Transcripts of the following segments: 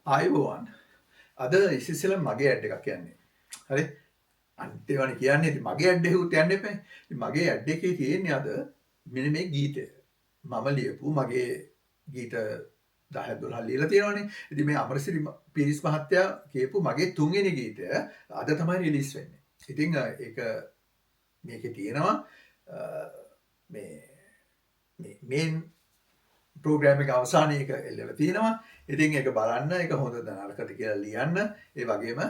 ආයුබෝවන්. අද ඉස්සෙල්ලම මගේ ඇඩ් එකක් යන්නේ. හරි? අනිත් ඒවානේ කියන්නේ. ඉතින් මගේ ඇඩ් එකකුත් යන්න එපා. ඉතින් මගේ ඇඩ් එකේ තියෙන්නේ අද මෙන්න මේ ගීතය. මම ලියපු මගේ ගීත 10 12 ලියලා තියෙනවානේ. ඉතින් මේ අමරසිරි පීරිස් මහත්තයා කියපු මගේ තුන්වෙනි ගීතය අද තමයි රිලීස් වෙන්නේ. ඉතින් ඒක මේකේ තියෙනවා මේ මේ මේන් ප්‍රෝග්‍රෑම් එක අවසානයේ ඒක එල්ලලා තියෙනවා. ඉතින් ඒක බලන්න, ඒක හොඳද නරකද කියලා ලියන්න, ඒ වගේම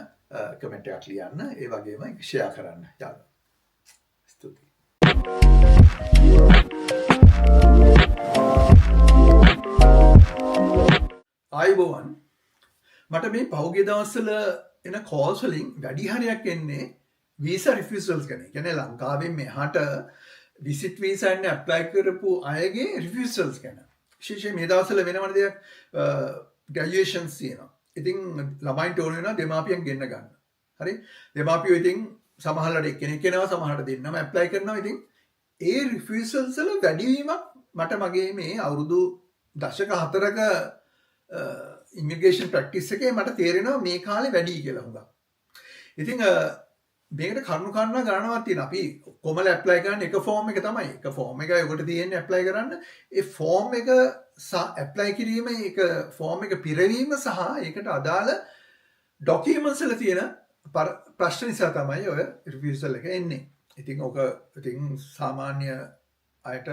කමෙන්ට් එකක් ලියන්න, ඒ වගේම ඒක ෂෙයා කරන්න යාළුවා. ස්තුතියි. ආයුබෝවන්. මට මේ පහුගිය දවස්වල එන කෝල්ස් වලින් වැඩි හරියක් එන්නේ වීසා රිෆියුසල්ස් ගැන. ඒ කියන්නේ ලංකාවෙන් මෙහාට විසිට් වීසා එන්න ඇප්ලයි කරපු අයගේ රිෆියුසල්ස් ගැන. විශේෂයෙන් මේ දවස්වල වෙනවන දෙයක්, ග්‍රැජුවේෂන්ස් තියෙනවා. ඉතින් ළමයින්ට ඕන වෙනවා දෙමාපියන් ගෙන්න ගන්න. හරි? දෙමාපියෝ ඉතින් සමහරවිට එක්කෙනෙක් එනවා, සමහරවිට දෙන්නම ඇප්ලයි කරනවා. ඉතින් ඒ රිෆියුසල්ස් වල වැඩිවීමක් මට මගේ මේ අවුරුදු දශක 4ක ඉමිග්‍රේෂන් ප්‍රැක්ටිස් එකේ මට තේරෙනවා මේ කාලේ වැඩි කියලා හුඟක්. ඉතින් මේකට කරුණු කාරණා ගණනාවක් තියෙනවා. අපි ඔක්කොමලා ඇප්ලයි කරන්නේ එක ෆෝම් එක තමයි. එක ෆෝම් එකයි ඔකට තියෙන්නේ ඇප්ලයි කරන්න. ඒ ෆෝම් එක ඇප්ලයි කිරීම, ඒක ෆෝම් එක පිරවීම සහ ඒකට අදාළ ඩොකියුමන්ට්ස් වල තියෙන ප්‍රශ්න නිසා තමයි ඔය රිෆියුසල් එක එන්නේ. ඉතින් ඔක ඉතින් සාමාන්‍ය අයට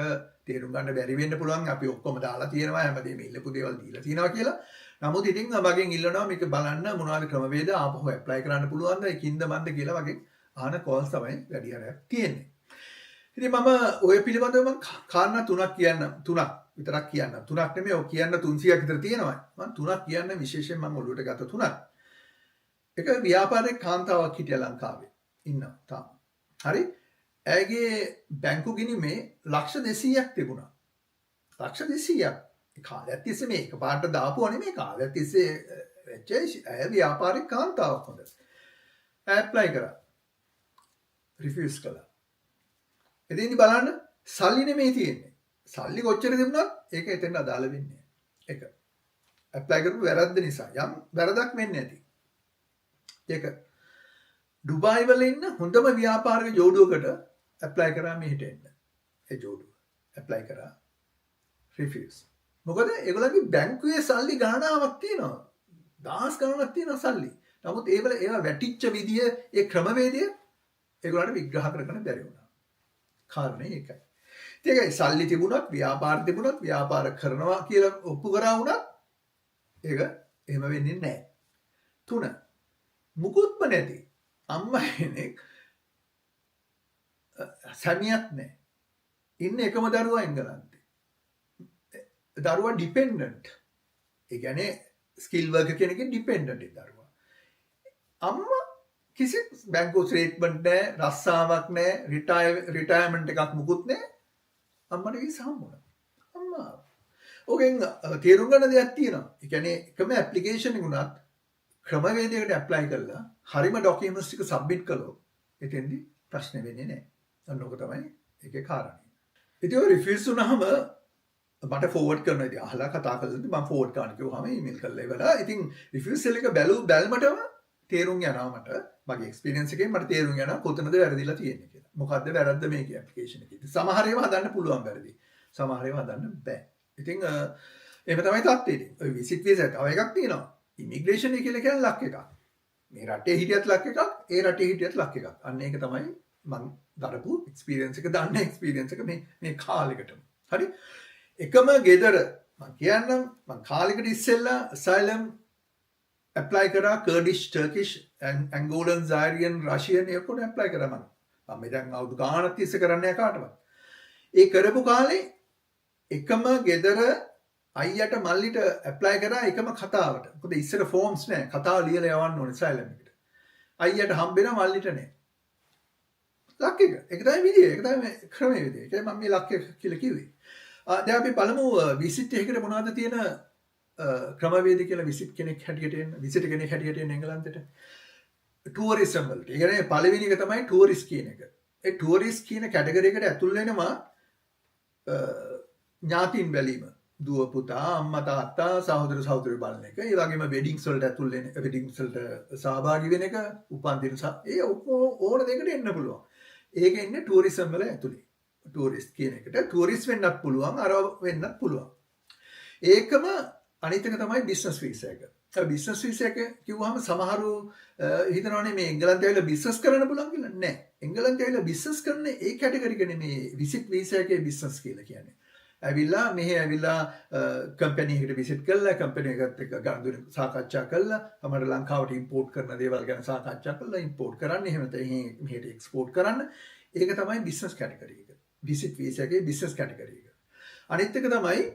තේරුම් ගන්න බැරි වෙන්න පුළුවන්, අපි ඔක්කොම දාලා තියෙනවා, හැමදේම ඉල්ලපු දේවල් දීලා තියෙනවා කියලා. නමුත් ඉතින් මගෙන් ඉල්ලනවා මේක බලන්න මොනවද ක්‍රමවේද, ආපහු ඇප්ලයි කරන්න පුළුවන්ද, ඒකින්ද මන්ද කියලා වගේ අහන කෝල්ස් තමයි වැඩි හරියක් තියෙන්නේ. ඉතින් මම ඔය පිළිබඳව මම කාරණා තුනක් කියන්න, තුනක් විතරක් කියන්න. තුනක් නෙමෙයි, ඔය කියන්න 300ක් විතර තියෙනවා. මම තුනක් කියන්න, විශේෂයෙන් මම ඔළුවට ගත තුනක්. එක ව්‍යාපාරික කාන්තාවක් හිටියා ලංකාවේ. ඉන්නවා තාම. හරි? ඇයගේ බැංකු ගිණුමේ ලක්ෂ 200ක් තිබුණා. ලක්ෂ 200ක්. කාලයක් තිස්සේ මේ එකපාරට දාපුවා නෙමෙයි, කාලයක් තිස්සේ වෙච්ච ඇය ව්‍යාපාරික කාන්තාවක් හොඳ. ඇය ඇප්ලයි කරා. රිෆියුස් කළා. එතෙන්දි බලන්න, සල්ලි නෙමෙයි තියෙන්නේ. සල්ලි කොච්චර තිබුණත් ඒක එතෙන්ට අදාළ වෙන්නේ නැහැ. එක. ඇප්ලයි කරපු වැරද්ද නිසා යම් වැරදක් වෙන්නේ නැති. දෙක. ඩුබායි වල ඉන්න හොඳම ව්‍යාපාරික ජෝඩුවකට ඇප්ලයි කරා මෙහෙට එන්න. ඒ ජෝඩුව ඇප්ලයි කරා, රිෆියුස්. මොකද ඒගොල්ලන්ගේ බැංකුවේ සල්ලි ගණනාවක් තියෙනවා. දහස් ගණනක් තියෙනවා සල්ලි. නමුත් ඒවල ඒවා වැටිච්ච විදිය, ඒ ක්‍රමවේදය ඒගොල්ලන්ට විග්‍රහ කරගන්න බැරි වුණා. කාරණේ ඒකයි. ඉතින් ඒකයි, සල්ලි තිබුණත්, ව්‍යාපාර තිබුණත්, ව්‍යාපාර කරනවා කියලා ඔප්පු කරා වුණත් ඒක එහෙම වෙන්නේ නැහැ. තුන, මුකුත්ම නැති අම්මා කෙනෙක්, සැමියාත් නැහැ. ඉන්න එකම දරුවා එංගලන්තේ. දරුවා ඩිපෙන්ඩන්ට්. ඒ කියන්නේ ස්කිල් වර්කර් කෙනෙක්ගෙන් ඩිපෙන්ඩන්ට් ඒ දරුවා. අම්මා කිසි බැංකු ස්ටේට්මන්ට් නැහැ, රස්සාවක් නැහැ, රිටයර්මන්ට් එකක් මුකුත් නැහැ. අම්මට වීසා හම්බුණා. අම්මා ඕකෙන් තේරුම් ගන්න දෙයක් තියෙනවා. ඒ කියන්නේ එකම ඇප්ලිකේෂන් එක උනත් ක්‍රමවේදයකට ඇප්ලයි කරලා හරිම ඩොකියුමන්ට්ස් ටික සබ්මිට් කළොත් එතෙන්දි ප්‍රශ්න වෙන්නේ නැහැ. අන්න ඕක තමයි ඒකේ කාරණේ. ඉතින් ඔය රිෆියුස් වුණාම මට ෆෝවර්ඩ් කරනවා. ඉතින් අහලා කතා කරලා මම ෆෝවර්ඩ් කරන්න කිව්වහම ඊමේල් කරලා ඉවරලා, ඉතින් රිෆියුස් එක බැලු බැලමටම තේරුම් යනවා මට, මගේ එක්ස්පීරියන්ස් එකෙන් මට තේරුම් යනවා කොතනද වැරදිලා තියෙන්නේ කියලා. මොකද්ද වැරද්ද මේකේ ඇප්ලිකේෂන් එකේ. ඉතින් සමහර ඒවා හදන්න පුළුවන් වැරදි. සමහර ඒවා හදන්න බෑ. ඉතින් එහෙම තමයි තත්ත්වය ඉතින්. ඔය විසිට් වීසා තව එකක් තියෙනවා. ඉමිග්‍රේෂන් එක කියලා කියන්නේ ලක් එකක්. මේ රටේ හිටියත් ලක් එකක්, ඒ රටේ හිටියත් ලක් එකක්. අන්න ඒක තමයි මං දරපු එක්ස්පීරියන්ස් එක, දන්න එක්ස්පීරියන්ස් එක මේ මේ කාලෙකටම. හරි? එකම ගෙදර මං කියන්නම්, මං කාලෙකට ඉස්සෙල්ලා අසයිලම් ඇප්ලයි කරා කර්ඩිෂ්, ටර්කිෂ්, ඇංගෝලන්, සයිරියන්, රෂියන් ඒ ඔක්කොම ඇප්ලයි කරා මං. මම මේ දැන් අවුරුදු ගාණක් තිස්සේ කරන්නේ නැහැ කාටවත්. ඒ කරපු කාලේ එකම ගෙදර අයියට මල්ලිට ඇප්ලයි කරා එකම කතාවට. මොකද ඉස්සර ෆෝම්ස් නෑ. කතාව ලියලා යවන්න ඕනේ අසයිලම් එකට. අයියට හම්බෙනවා, මල්ලිට නෑ. ලක් එක. ඒක තමයි විදිය. ඒක තමයි මේ ක්‍රමයේ විදිය. ඒකයි මම මේ ලක් එක කියලා කිව්වේ. දැන් අපි බලමු විසිට් එකකට මොනවද තියෙන ක්‍රමවේද කියලා, විසිට් කෙනෙක් හැටියට එන්න, විසිට් කෙනෙක් හැටියට එන්න එංගලන්තෙට. ටුවරිසම් වලට. ඒ කියන්නේ පළවෙනි එක තමයි ටුවරිස්ට් කියන එක. ඒ ටුවරිස්ට් කියන කැටගරි එකට ඇතුල් වෙනවා ඥාතීන් බැලීම. දුව පුතා, අම්මා තාත්තා, සහෝදර සහෝදරියෝ බලන එක. ඒ වගේම වෙඩින්ග්ස් වලට ඇතුල් වෙන, වෙඩින්ග්ස් වලට සහභාගී වෙන එක, උපන්දින ඒ ඔක්කොම ඕන දෙයකට එන්න පුළුවන්. ඒක එන්නේ ටුවරිසම් වල ඇතුලේ. ටුවරිස්ට් කියන එකට ටුවරිස්ට් වෙන්නත් පුළුවන්, අර වෙන්නත් පුළුවන්. ඒකම අනිත් එක තමයි බිස්නස් වීසා එක. බිස්නස් වීසා එක කිව්වහම සමහරු හිතනවානේ මේ එංගලන්තේ ඇවිල්ලා බිස්නස් කරන්න පුළුවන් කියලා. නෑ. එංගලන්තේ ඇවිල්ලා බිස්නස් කරන ඒ කැටගරි එක නෙමෙයි විසිට් වීසා එකේ බිස්නස් කියලා කියන්නේ. ඇවිල්ලා මෙහෙ ඇවිල්ලා කම්පැනි එකකට විසිට් කරලා, කම්පැනි එකත් එක්ක ගනුදෙනු සාකච්ඡා කරලා, සමහර ලංකාවට ඉම්පෝට් කරන දේවල් ගැන සාකච්ඡා කරලා ඉම්පෝට් කරන්න, එහෙම නැත්නම් මෙහෙට එක්ස්පෝර්ට් කරන්න. ඒක තමයි බිස්නස් කැටගරි එක. විසිට් වීසා එකේ බිස්නස් කැටගරි එක. අනිත් එක තමයි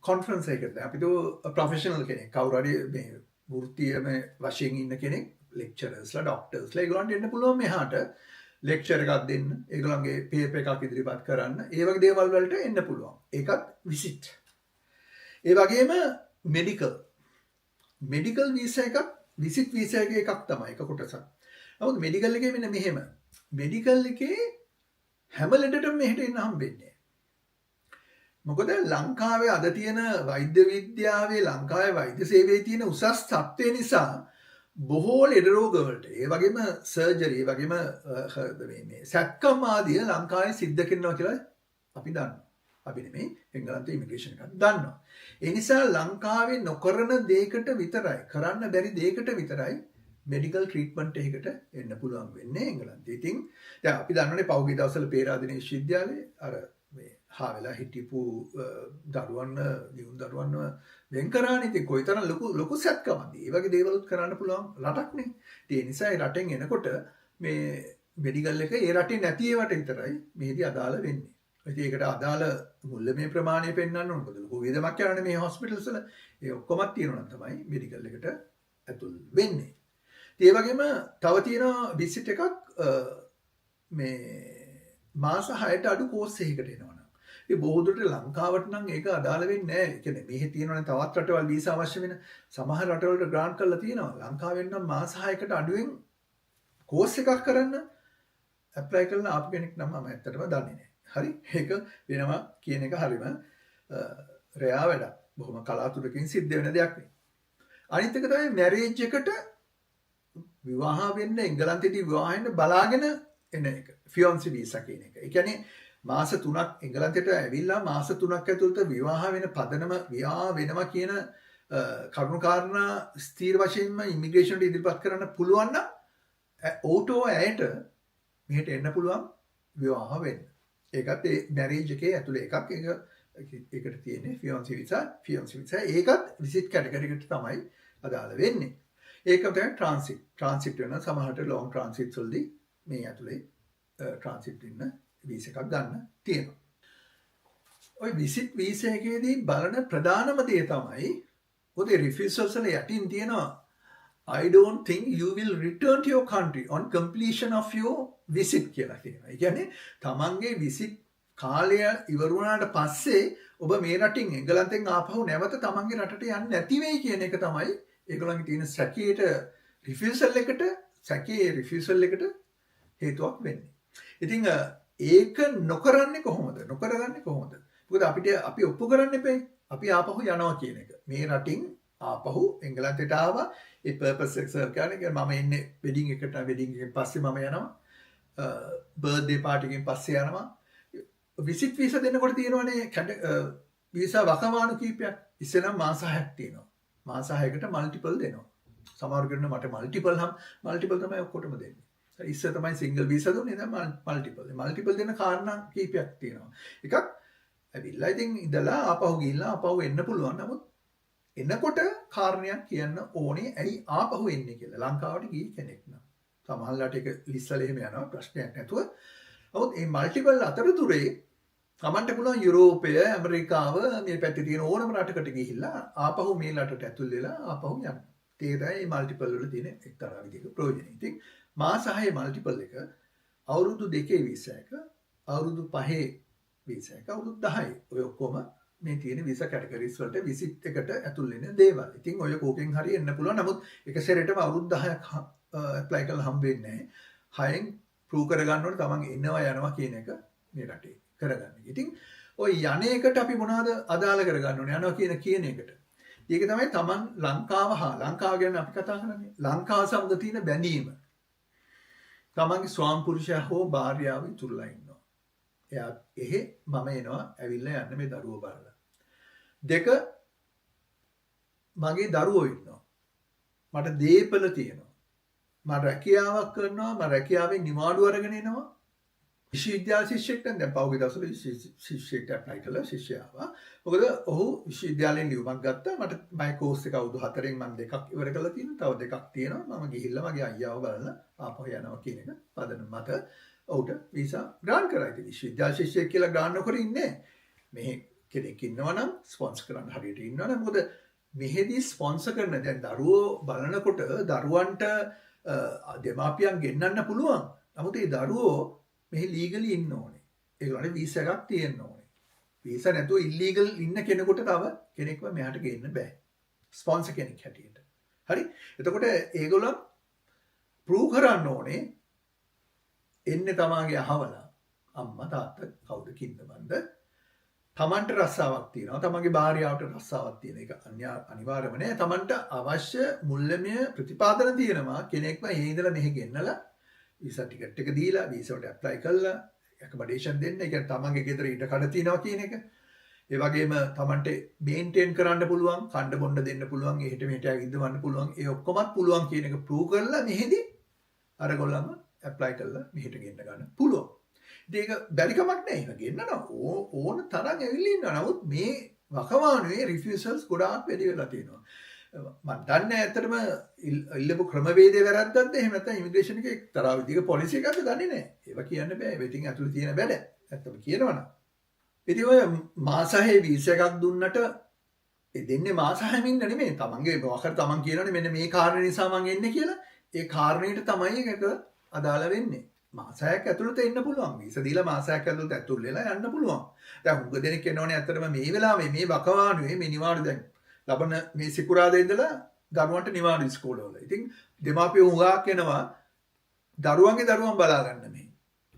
කොන්ෆරන්ස් එකකට. දැන් අපි තුමු ප්‍රොෆෙෂනල් කෙනෙක්, කවුරු හරි මේ වෘත්තීයම වශයෙන් ඉන්න කෙනෙක්, ලෙක්චරර්ස්ලා, ඩොක්ටර්ස්ලා, ඒගොල්ලන්ට එන්න පුළුවන් මෙහාට ලෙක්චර් එකක් දෙන්න, ඒගොල්ලන්ගේ පේපර් එකක් ඉදිරිපත් කරන්න, ඒ වගේ දේවල් වලට එන්න පුළුවන්. ඒකත් විසිට්. ඒ වගේම මෙඩිකල්. මෙඩිකල් වීසා එකක් විසිට් වීසා එකේ එකක් තමයි, එක කොටසක්. නමුත් මෙඩිකල් එකේ මෙන්න මෙහෙම. මෙඩිකල් එකේ හැම ලෙඩටම මෙහෙට එන්න හම්බෙන්නේ නැහැ. මොකද ලංකාවේ අද තියෙන වෛද්‍ය විද්‍යාවේ, ලංකාවේ වෛද්‍ය සේවයේ තියෙන උසස් තත්ත්වය නිසා බොහෝ ලෙඩ රෝග වලට, ඒ වගේම සර්ජරි, ඒ වගේම මේ සැත්කම් ආදිය ලංකාවේ සිද්ධ කරනවා කියලා අපි දන්නවා. අපි නෙමෙයි, එංගලන්තේ ඉමිග්‍රේෂන් එකක් දන්නවා. ඒ නිසා ලංකාවේ නොකරන දෙයකට විතරයි, කරන්න බැරි දෙයකට විතරයි මෙඩිකල් ට්‍රීට්මන්ට් එකකට එන්න පුළුවන් වෙන්නේ එංගලන්තේ. ඉතින් දැන් අපි දන්නවනේ පහුගිය දවස්වල පේරාදෙණිය විශ්වවිද්‍යාලයේ අර මේ හා වෙලා හිටපු දරුවන්ව, නිවුන් දරුවන්ව වෙන් කරානේ. ඉතින් කොයිතරම් ලොකු ලොකු සැත්කමක්ද. ඒ වගේ දේවලුත් කරන්න පුළුවන් රටක් නේ. ඉතින් ඒ නිසා ඒ රටෙන් එනකොට මේ මෙඩිකල් එක ඒ රටේ නැති ඒවාට විතරයි මෙහිදී අදාළ වෙන්නේ. ඉතින් ඒකට අදාළ මුල්‍යමය ප්‍රමාණය පෙන්වන්න ඕන. මොකද ලොකු වියදමක් යනවනේ මේ හොස්පිටල්ස් වල. ඒ ඔක්කොමත් තියෙනවා නම් තමයි මෙඩිකල් එකට ඇතුල් වෙන්නේ. ඉතින් ඒ වගේම තව තියෙනවා විසිට් එකක්, මේ මාස 6ට අඩු කෝස් එකකට එනවා නම්. ඉතින් බොහෝ දුරට ලංකාවට නම් ඒක අදාළ වෙන්නේ නැහැ. ඒ කියන්නේ මෙහෙ තියෙනවනේ තවත් රටවල් වීසා අවශ්‍ය වෙන සමහර රටවලට ග්‍රාන්ට් කරලා තියෙනවා. ලංකාවෙන් නම් මාස 6කට අඩුවෙන් කෝස් එකක් කරන්න ඇප්ලයි කරලා ආපු කෙනෙක් නම් මම ඇත්තටම දන්නේ නැහැ. හරි, ඒක වෙනවා කියන එක හරිම රෙයා වැඩක්. බොහොම කලාතුරකින් සිද්ධ වෙන දෙයක් නේ. අනිත් එක තමයි මැරේජ් එකට, විවාහ වෙන්න, එංගලන්තයේදී විවාහ වෙන්න බලාගෙන එන එක. ෆියොන්සි වීසා කියන එක. ඒ කියන්නේ මාස 3ක් එංගලන්තයට ඇවිල්ලා මාස 3ක් ඇතුළත විවාහ වෙන පදනම, විවාහ වෙනවා කියන කරුණු කාරණා ස්ථීර වශයෙන්ම ඉමිග්‍රේෂන්ට ඉදිරිපත් කරන්න පුළුවන් නම් ඔහුට ඇයට මෙහෙට එන්න පුළුවන් විවාහ වෙන්න. ඒකත් ඒ මැරේජ් එකේ ඇතුලේ එකක්. ඒක ඒකට තියෙන්නේ ෆියොන්සි වීසා. ෆියොන්සි වීසා ඒකත් විසිට් කැටගරි එකට තමයි අදාළ වෙන්නේ. ඒක තමයි ට්‍රාන්සිට්. ට්‍රාන්සිට් වෙන සමහරට ලොං ට්‍රාන්සිට්ස් වලදී මේ ඇතුලේ ට්‍රාන්සිට් වෙන්න වීසා එකක් ගන්න තියෙනවා. ඔය විසිට් වීසා එකේදී බලන ප්‍රධානම දේ තමයි, මොකද රිෆියුසල්ස් වල යටින් තියෙනවා "I don't think you will return to your country on completion of your visit" කියලා කියනවා. ඒ කියන්නේ තමන්ගේ විසිට් කාලය ඉවර වුණාට පස්සේ ඔබ මේ රටින්, එංගලන්තෙන් ආපහු නැවත තමන්ගේ රටට යන්නේ නැති වෙයි කියන එක තමයි ඒගොල්ලන්ගේ තියෙන සැකයට, රිෆියුසල් එකට, සැකයේ රිෆියුසල් එකට හේතුවක් වෙන්නේ. ඉතින් ඒක නොකරන්නේ කොහොමද? නොකරගන්නේ කොහොමද? මොකද අපිට අපි ඔප්පු කරන්න එපේ. අපි ආපහු යනවා කියන එක. මේ රටින් ආපහු එංගලන්තයට ආවා. ඒ පර්පස් එක සර්ව් කරන්නේ මම එන්නේ වෙඩින් එකට, වෙඩින් එකෙන් පස්සේ මම යනවා. බර්ත්ඩේ පාටි එකෙන් පස්සේ යනවා. විසිට් වීසා දෙනකොට තියෙනවනේ වීසා වකවානු කීපයක්. ඉස්සෙල්ලම මාස 6ක් තියෙනවා. මාස 6කට මල්ටිපල් දෙනවා. සමහර කෙනෙකුට මට මල්ටිපල් හම් මල්ටිපල් තමයි ඔක්කොටම දෙන්නේ. ඉස්සර තමයි සිංගල් වීසා දුන්නේ, දැන් මල්ටිපල්. මල්ටිපල් දෙන කාරණා කීපයක් තියෙනවා. එකක් ඇවිල්ලා ඉතින් ඉඳලා ආපහු ගිහිල්ලා ආපහු එන්න පුළුවන්. නමුත් එනකොට කාරණයක් කියන්න ඕනේ ඇයි ආපහු එන්නේ කියලා. ලංකාවට ගිය කෙනෙක් නම්. සමහරලාට ඒක ලිස්සලා එහෙම යනවා ප්‍රශ්නයක් නැතුව. නමුත් මේ මල්ටිපල් අතරතුරේ තමන්ට පුළුවන් යුරෝපය, ඇමරිකාව, මේ පැත්තේ තියෙන ඕනම රටකට ගිහිල්ලා ආපහු මේ රටට ඇතුල් වෙලා ආපහු යන්න. ඒක තමයි මේ මල්ටිපල් වල තියෙන එක්තරා විදිහක ප්‍රයෝජනය. ඉතින් මාස 6 මල්ටිපල් එක, අවුරුදු 2 වීසා එක, අවුරුදු 5 වීසා එක, අවුරුදු 10, ඔය ඔක්කොම මේ තියෙන වීසා කැටගරිස් වලට විසිට් එකට ඇතුල් වෙන දේවල්. ඉතින් ඔය කෝකෙන් හරි එන්න පුළුවන්. නමුත් එක සැරේටම අවුරුදු 10ක් ඇප්ලයි කරලා හම්බ වෙන්නේ නැහැ. හයෙන් ප්‍රූව් කරගන්න ඕනේ තමන් එනවා යනවා කියන එක මේ රටේ කරගන්න. ඉතින් ඔය යන එකට අපි මොනවද අදාළ කරගන්න ඕනේ යනවා කියන කියන එකට. ඒක තමයි තමන් ලංකාව හා ලංකාව ගැන අපි කතා කරන්නේ. ලංකාව සමග තියෙන බැඳීම. තමන්ගේ ස්වාමි පුරුෂයා හෝ භාර්යාව ඉතුරුලා ඉන්නවා. එයා එහෙ මම එනවා ඇවිල්ලා යන්න මේ දරුවෝ බලලා. දෙක, මගේ දරුවෝ ඉන්නවා. මට දේපල තියෙනවා. මම රැකියාවක් කරනවා. මම රැකියාවෙන් නිවාඩු අරගෙන එනවා. විශ්වවිද්‍යාල ශිෂ්‍යෙක් නම්, දැන් පහුගිය දවස්වල ශිෂ්‍යෙක්ට ඇප්ලයි කළා, ශිෂ්‍යයා ආවා. මොකද ඔහු විශ්වවිද්‍යාලයෙන් ලියුමක් ගත්තා. මට මගේ කෝස් එක අවුරුදු 4න් මම දෙකක් ඉවර කරලා තියෙනවා. තව දෙකක් තියෙනවා. මම ගිහිල්ලා මගේ අයියාව බලලා ආපහු යනවා කියන එක පදනම මත ඔහුට වීසා ග්‍රාන්ට් කරා. ඉතින් විශ්වවිද්‍යාල ශිෂ්‍යෙක් කියලා ග්‍රාන්ට් නොකර ඉන්නේ. මෙහෙ කෙනෙක් ඉන්නවා නම්, ස්පොන්සර් කරන්න හරියට ඉන්නවා නම්. මොකද මෙහෙදි ස්පොන්සර් කරන, දැන් දරුවෝ බලනකොට දරුවන්ට දෙමාපියන් ගෙන්නන්න පුළුවන්. නමුත් ඒ දරුවෝ මෙහි ලීගලි ඉන්න ඕනේ. ඒගොල්ලන්ට වීසා එකක් තියෙන්න ඕනේ. වීසා නැතුව ඉල්ලීගල් ඉන්න කෙනෙකුට තව කෙනෙක්ව මෙහාට ගේන්න බෑ. ස්පොන්සර් කෙනෙක් හැටියට. හරි? එතකොට ඒගොල්ලන් ප්‍රූව් කරන්න ඕනේ එන්නේ තමාගේ අහවලා අම්මා තාත්තා කවුද කින්ද මන්ද, තමන්ට රස්සාවක් තියෙනවා, තමන්ගේ භාර්යාවට රස්සාවක් තියෙන එක අනිවාර්යම නෑ. තමන්ට අවශ්‍ය මුල්‍යමය ප්‍රතිපාදන තියෙනවා කෙනෙක්ව එහෙ ඉඳලා මෙහෙ ගෙන්නලා, වීසා ටිකට් එක දීලා, වීසා වලට ඇප්ලයි කරලා ඇකොමඩේෂන් දෙන්න. ඒ කියන්නේ තමන්ගේ ගෙදර ඉඩ කඩ තියෙනවා කියන එක. ඒ වගේම තමන්ට මේන්ටේන් කරන්න පුළුවන්, කන්න බොන්න දෙන්න පුළුවන්, එහෙට මෙහෙට ඇවිදවන්න පුළුවන්, ඒ ඔක්කොමත් පුළුවන් කියන එක ප්‍රූව් කරලා මෙහෙදි අර ගොල්ලන්ව ඇප්ලයි කරලා මෙහෙට ගෙන්න ගන්න පුළුවන්. ඉතින් ඒක බැරි කමක් නෑ. එහෙම ගෙන්නනවා. ඕන තරම් ඇවිල්ලා ඉන්නවා. නමුත් මේ වකවානුවේ රිෆියුසල්ස් ගොඩාක් වැඩි වෙලා තියෙනවා. මං දන්නේ ඇත්තටම ඉල්ලපු ක්‍රමවේදය වැරද්දක්ද, එහෙම නැත්නම් ඉමිග්‍රේෂන් එකේ එක්තරා විදිහක පොලිසි එකක්ද දන්නේ නෑ. ඒවා කියන්න බෑ. ඒවා ඉතින් ඇතුළේ තියෙන වැඩ. ඇත්තම කියනවනම්. ඉතින් ඔය මාස 6 වීසා එකක් දුන්නට ඒ දෙන්නේ මාස 6ම ඉන්න නෙමෙයි. තමන්ගේ මොකක් හරි තමන් කියනවනේ මෙන්න මේ කාරණේ නිසා මං එන්නේ කියලා. ඒ කාරණේට තමයි ඒක අදාළ වෙන්නේ. මාස 6ක් ඇතුළත එන්න පුළුවන්. වීසා දීලා මාස 6ක් ඇතුළත ඇතුල් වෙලා යන්න පුළුවන්. දැන් හුඟ දෙනෙක් එනවනේ ඇත්තටම මේ වෙලාවේ, මේ වකවානුවේ, මේ නිවාඩු දැන් ලබන මේ සිකුරාදා ඉඳලා දරුවන්ට නිවාඩු ඉස්කෝලවල. ඉතින් දෙමාපියෝ හුඟක් එනවා දරුවන්ගේ දරුවන් බලා ගන්න මේ.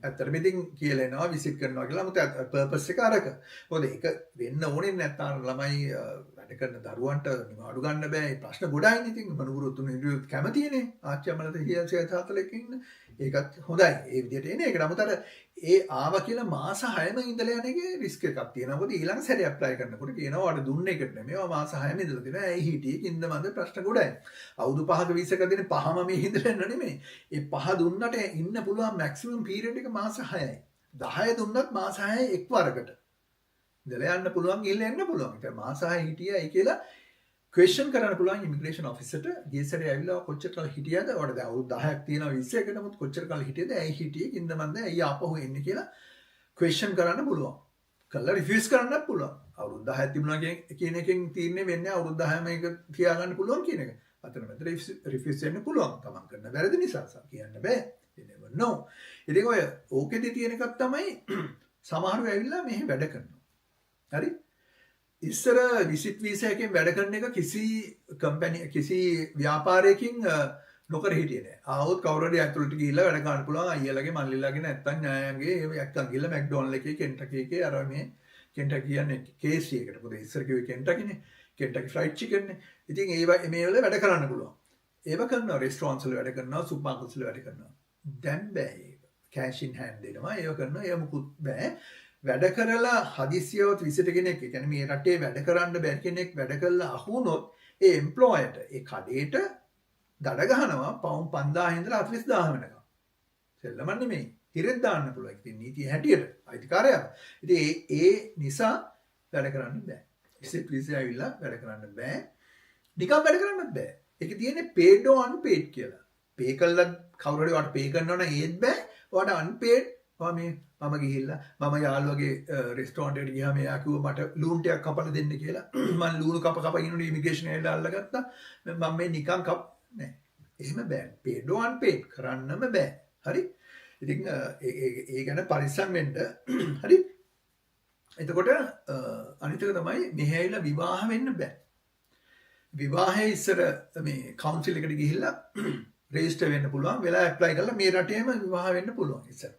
ඇත්තටම ඉතින් කියලා එනවා විසිට් කරනවා කියලා. නමුත් පර්පස් එක අරක. මොකද ඒක වෙන්න ඕනේ නැත්නම් ළමයි වැඩ කරන දරුවන්ට නිවාඩු ගන්න බෑ. ඒ ප්‍රශ්න ගොඩයිනේ ඉතින් මනුගුරු තුන ඉදිරියට කැමතිනේ. ආච්චි අම්මලාට හියසිය තාත්තලා එක්ක ඉන්න. ඒකත් හොඳයි. ඒ විදිහට එන එක. නමුත් අර ඒ ආවා කියලා මාස 6ම ඉඳලා යන එකේ රිස්ක් එකක් තියෙනවා. මොකද ඊළඟ සැරේ ඇප්ලයි කරනකොට කියනවා ඔයාලට දුන්න එකට නෙමෙයි, ඔයා මාස 6ම ඉඳලා තියෙනවා. ඇයි හිටියේ කින්ද මන්ද ප්‍රශ්න ගොඩයි. අවුරුදු 5ක වීසා එකක් දෙන්නේ පහම මේ ඉඳලා යන්න නෙමෙයි. ඒ පහ දුන්නට ඉන්න පුළුවන් මැක්සිමම් පීරියඩ් එක මාස 6යි. 10 දුන්නත් මාස 6යි එක්වරකට. ඉඳලා යන්න පුළුවන්, ගිහිල්ලා එන්න පුළුවන්. ඉතින් මාස 6 හිටියයි කියලා ක්වෙස්චන් කරන්න පුළුවන් ඉමිග්‍රේෂන් ඔෆිසර්ට, ගිය සැරේ ඇවිල්ලා කොච්චර කල් හිටියද? ඔයාලට දැන් අවුරුදු 10ක් තියෙනවා වීසා එක. නමුත් කොච්චර කල් හිටියද? ඇයි හිටියේ? කින්ද මන්ද ඇයි ආපහු එන්නේ කියලා ක්වෙස්චන් කරන්න පුළුවන්. කළා රිෆියුස් කරන්නත් පුළුවන්. අවුරුදු 10ක් තිබුණා කියන එකෙන් තීරණය වෙන්නේ අවුරුදු 10ම ඒක තියාගන්න පුළුවන් කියන එක. අතන මෙතන රිෆියුස් වෙන්න පුළුවන්. තමන් කරන වැරදි නිසා කියන්න බෑ. You never know. ඉතින් ඔය ඕකෙදි තියෙන එකක් තමයි සමහරව ඇවිල්ලා මෙහෙ වැඩ කරනවා. හරි? ඉස්සර විසිට් වීසා එකෙන් වැඩ කරන එක කිසි කම්පැනි කිසි ව්‍යාපාරයකින් නොකර හිටියේ නෑ. ආවොත් කවුරු හරි ඇතුළට ගිහිල්ලා වැඩ කරන්න පුළුවන් අයියලාගේ මල්ලිලාගේ නැත්තම් ඥායන්ගේ ඒ එක්කන් ගිහිල්ලා මැක්ඩොනල්ඩ් එකේ, කෙන්ටකි එකේ, අර මේ කෙන්ටකි කියන්නේ KFC එකට. මොකද ඉස්සර කිව්වේ කෙන්ටකිනේ. කෙන්ටකි ෆ්‍රයිඩ් චිකන් නේ. ඉතින් ඒවා මේ වල වැඩ කරන්න පුළුවන්. ඒව කරනවා, රෙස්ටෝරන්ට්ස් වල වැඩ කරනවා, සුපර් මාකට්ස් වල වැඩ කරනවා. දැන් බෑ ඒක. කෑෂ් ඉන් හෑන්ඩ් දෙනවා. ඒව කරනවා. ඒව මුකුත් බෑ. වැඩ කරලා හදිසියවත් විසිටර් කෙනෙක්, ඒ කියන්නේ මේ රටේ වැඩ කරන්න බැරි කෙනෙක් වැඩ කරලා අහු වුණොත් ඒ එම්ප්ලොයර්ට, ඒ කඩේට දඩ ගහනවා පවුම් 5000 ඉඳලා 40,000 වෙනකම්. සෙල්ලමක් නෙමෙයි. හිරෙත් දාන්න පුළුවන්. ඉතින් නීතිය හැටියට අයිතිකාරයා. ඉතින් ඒ ඒ නිසා වැඩ කරන්න බෑ. විසිට් වීසා ඇවිල්ලා වැඩ කරන්න බෑ. නිකන් වැඩ කරන්නත් බෑ. ඒකේ තියෙන්නේ paid or unpaid කියලා. පේ කළා කවුරු හරි ඔයාලට පේ කරනවා නම් ඒත් බෑ. ඔයාලට unpaid ඔයා මේ මම ගිහිල්ලා මම යාළුවගේ රෙස්ටෝරන්ට් එකට ගියාම එයා කිව්වා මට ලූණු ටිකක් කපලා දෙන්න කියලා. මං ලූණු කප කප ඉන්නකොට ඉමිග්‍රේෂන් එකට අල්ලගත්තා. මම මේ නිකන් කප නෑ. එහෙම බෑ. Paid or unpaid කරන්නම බෑ. හරි? ඉතින් ඒ ගැන පරිස්සම් වෙන්න. හරි? එතකොට අනිත් එක තමයි මෙහෙ ඇවිල්ලා විවාහ වෙන්න බෑ. විවාහය ඉස්සර මේ කවුන්සිල් එකට ගිහිල්ලා රෙජිස්ටර් වෙන්න පුළුවන්. වෙලා ඇප්ලයි කරලා මේ රටේම විවාහ වෙන්න පුළුවන් ඉස්සර.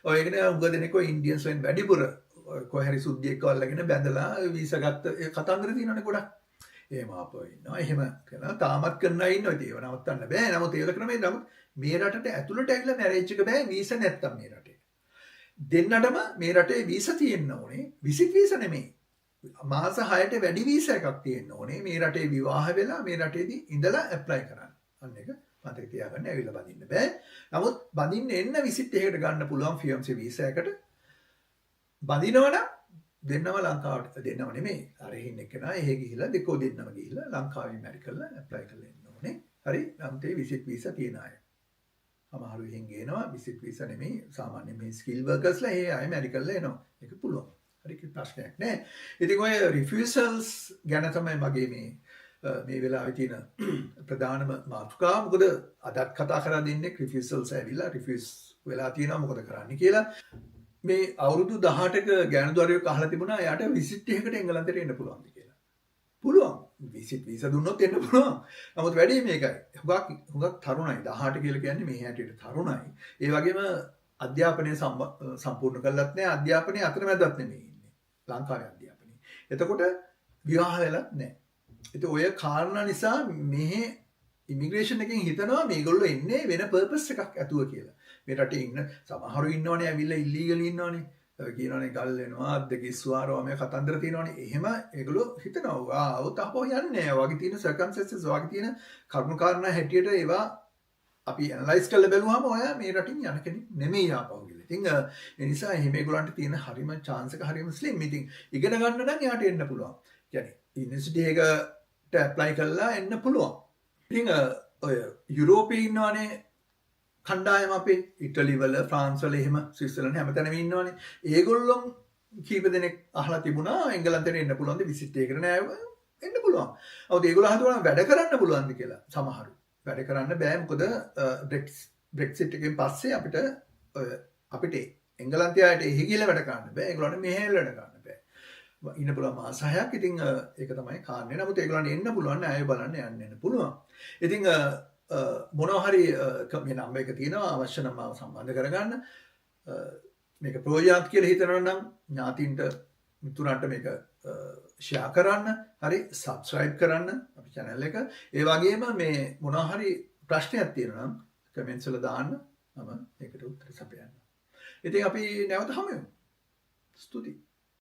ඔය ඒකනේ උඟ දෙනෙක් ඔය ඉන්දියන්ස් වලින් වැඩිපුර කොහේ හරි සුද්ධියෙක්ව අල්ලගෙන බැඳලා වීසා ගත්ත ඒ කතන්දර තියෙනවනේ ගොඩක්. එහෙම ආපහු ඉන්නවා. එහෙම කරනවා. තාමත් කරන අය ඉන්නවා. ඉතින් ඒව නවත්තන්න බෑ. නමුත් ඒවල ක්‍රමේ, නමුත් මේ රටට ඇතුළට ඇවිල්ලා මැරේජ් එක බෑ වීසා නැත්තම් මේ රටේ. දෙන්නටම මේ රටේ වීසා තියෙන්න ඕනේ. විසිට් වීසා නෙමෙයි. මාස 6ට වැඩි වීසා එකක් තියෙන්න ඕනේ. මේ රටේ විවාහ වෙලා මේ රටේදී ඉඳලා ඇප්ලයි කරන්න. අන්න එක මතක තියාගන්න. ඇවිල්ලා බඳින්න බෑ. නමුත් බඳින්න එන්න විසිට් එකකට ගන්න පුළුවන් ෆියන්සි වීසා එකට. බඳිනවනම් දෙන්නම ලංකාවට, දෙන්නම නෙමෙයි. අර එහෙන් එක්කෙනා එහෙ ගිහිල්ලා දෙකෝ දෙන්නම ගිහිල්ලා ලංකාවේ මැරි කරලා ඇප්ලයි කරලා එන්න ඕනේ. හරි. නමුත් ඒ විසිට් වීසා තියෙන අය. සමහරු එහෙන් ගේනවා විසිට් වීසා නෙමෙයි, සාමාන්‍ය මේ ස්කිල් වර්කර්ස්ලා ඒ අය මැරි කරලා එනවා. ඒක පුළුවන්. හරි, කිසි ප්‍රශ්නයක් නෑ. ඉතින් ඔය රිෆියුසල්ස් ගැන තමයි මගේ මේ මේ වෙලාවේ තියෙන ප්‍රධානම මාතෘකාව. මොකද අදත් කතා කරලා දෙන්නේ රිෆියුසල්ස් ඇවිල්ලා රිෆියුස් වෙලා තියෙනවා, මොකද කරන්න කියලා. මේ අවුරුදු 18ක ගෑනු දරුවෙක් අහලා තිබුණා එයාට විසිට් එකකට එංගලන්තයට එන්න පුළුවන්ද කියලා. පුළුවන්. විසිට් වීසා දුන්නොත් එන්න පුළුවන්. නමුත් වැඩේ මේකයි. හුඟක් හුඟක් තරුණයි. 18 කියලා කියන්නේ මේ හැටියට තරුණයි. ඒ වගේම අධ්‍යාපනය සම්පූර්ණ කරලත් නෑ. අධ්‍යාපනය අතරමැදත් නෙමෙයි ඉන්නේ. ලංකාවේ අධ්‍යාපනය. එතකොට විවාහ වෙලත් නෑ. ඉතින් ඔය කාරණා නිසා මෙහෙ ඉමිග්‍රේෂන් එකෙන් හිතනවා මේගොල්ලෝ එන්නේ වෙන පර්පස් එකක් ඇතුව කියලා. මේ රටේ ඉන්න සමහරු ඉන්නවනේ, ඇවිල්ලා ඉල්ලීගලි ඉන්නවනේ. කියනවනේ ගල් වෙනවා, අත් දෙක ඉස්සුවාරෝ මේ කතන්දර තියෙනවනේ. එහෙම ඒගොල්ලෝ හිතනවා. ආ આવොත් ආපහු යන්නේ නෑ. වගේ තියෙන සර්කම්ස්ටැන්සස්, වගේ තියෙන කරුණු කාරණා හැටියට ඒවා අපි ඇනලයිස් කරලා බැලුවාම ඔයා මේ රටින් යන කෙනෙක් නෙමෙයි ආපහු කියලා. ඉතින් ඒ නිසා එහෙම ඒගොල්ලන්ට තියෙන හරිම චාන්ස් එක හරිම ස්ලිම්. ඉතින් ඉගෙන ගන්න නම් එයාට එන්න පුළුවන්. කියන්නේ යුනිවර්සිටි එකට ඇප්ලයි කරලා එන්න පුළුවන්. ඉතින් ඔය යුරෝපයේ ඉන්නවනේ කණ්ඩායම අපේ, ඉටලි වල, ෆ්‍රාන්ස් වල, එහෙම ස්විට්සර්ලන්ඩ් හැමතැනම ඉන්නවනේ. ඒගොල්ලොන් කීප දෙනෙක් අහලා තිබුණා එංගලන්තයට එන්න පුළුවන්ද විසිට් එකකට? නෑ, එන්න පුළුවන්. නමුත් ඒගොල්ලෝ අහනවා වැඩ කරන්න පුළුවන්ද කියලා සමහරු. වැඩ කරන්න බෑ, මොකද බ්‍රෙක්සිට් එකෙන් පස්සේ අපිට අපිට එංගලන්තය අයට එහෙ ගිහලා වැඩ කරන්න බෑ. ඒගොල්ලන්ට මෙහෙ වැඩ කරන්න බෑ. ඉන්න පුළුවන් මාස 6ක්. ඉතින් ඒක තමයි කාරණේ. නමුත් ඒගොල්ලන්ට එන්න පුළුවන්, අය බලන්න යන්න එන්න පුළුවන්. ඉතින් මොනවා හරි මේ නම්බර් එක තියෙනවා, අවශ්‍ය නම් මාව සම්බන්ධ කරගන්න. මේක ප්‍රයෝජනවත් කියලා හිතනවා නම් ඥාතීන්ට මිතුරන්ට මේක ෂෙයා කරන්න. හරි, සබ්ස්ක්‍රයිබ් කරන්න අපේ channel එක. ඒ වගේම මේ මොනවා හරි ප්‍රශ්නයක් තියෙනවා නම් කමෙන්ට්ස් වල දාන්න, මම ඒකට උත්තර සපයන්නම්. ඉතින් අපි නැවත හමු වෙමු. ස්තුතියි.